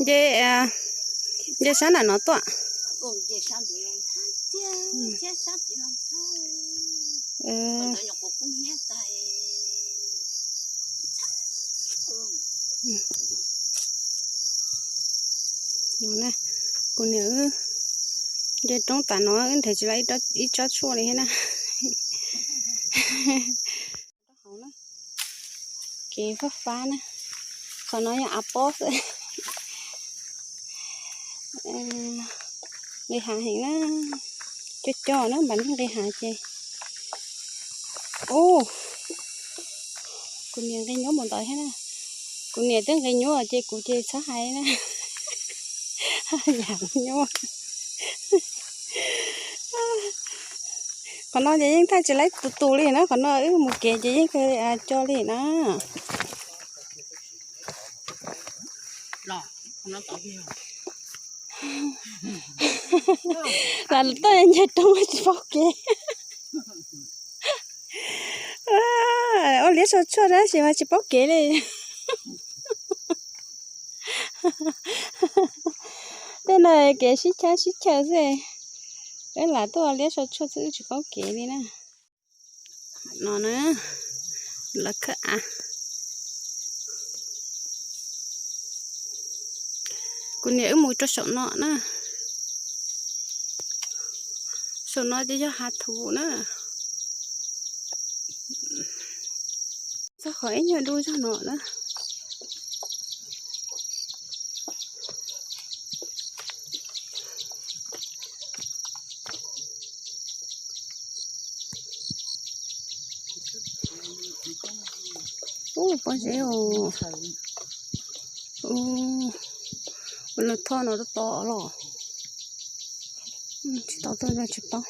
Nce, nce sab nram no tuaj. Kuv niam wb nce roob tas no wb nrhiav tsis tau ib tsob tshuaj li thiab na. Kev fab fab na, qhov no yog av pob xwb. Nqis hav heev na, cog cog na npam nqis hav ces. Ub, kuv niam nqis nyuaj mus ntawd thiab na. Kuv niam twb nqis nyuaj ces kuv ces txhob hais na. Yam nyuaj. Qhov no ces yeej thaij tsis laib tus tus li na, qhov no wb mus kev ces yeej thaij co li na. Lam tuaj nce roob tsis paub kev. Ua liab sau tshuaj tab sis mas tsis paub kev li. Tej no kev sib chaw sib chaw xwb. Peb lam tuaj ua liab sau tshuaj xwb wb tsis paub kev li na. No na, lawv khawb av. Kuv niam wb mus rau saum no na. Saum no ces yog hav thuv na. Txog qhov ib nyuag dub zog no na. Ub, pob zeb os. Ub, lawv thoj no to los. Tsis tau tuaj tsis paub.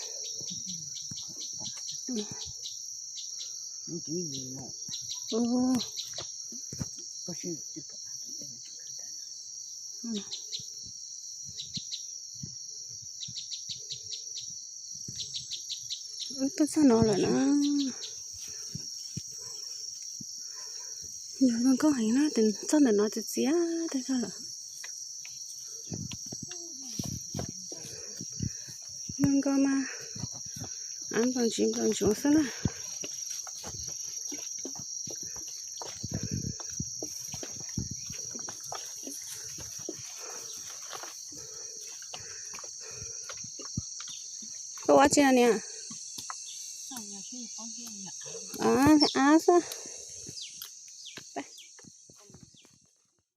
Wb tuaj txog no lawm na. Yog zoo nkauj heev na, txog ntawm no txias txias tag zog lawm. Zoo nkauj mas, av nploos ntsis nploos ntsuav xwb na. Koj ua tsi no niam? Av xwb.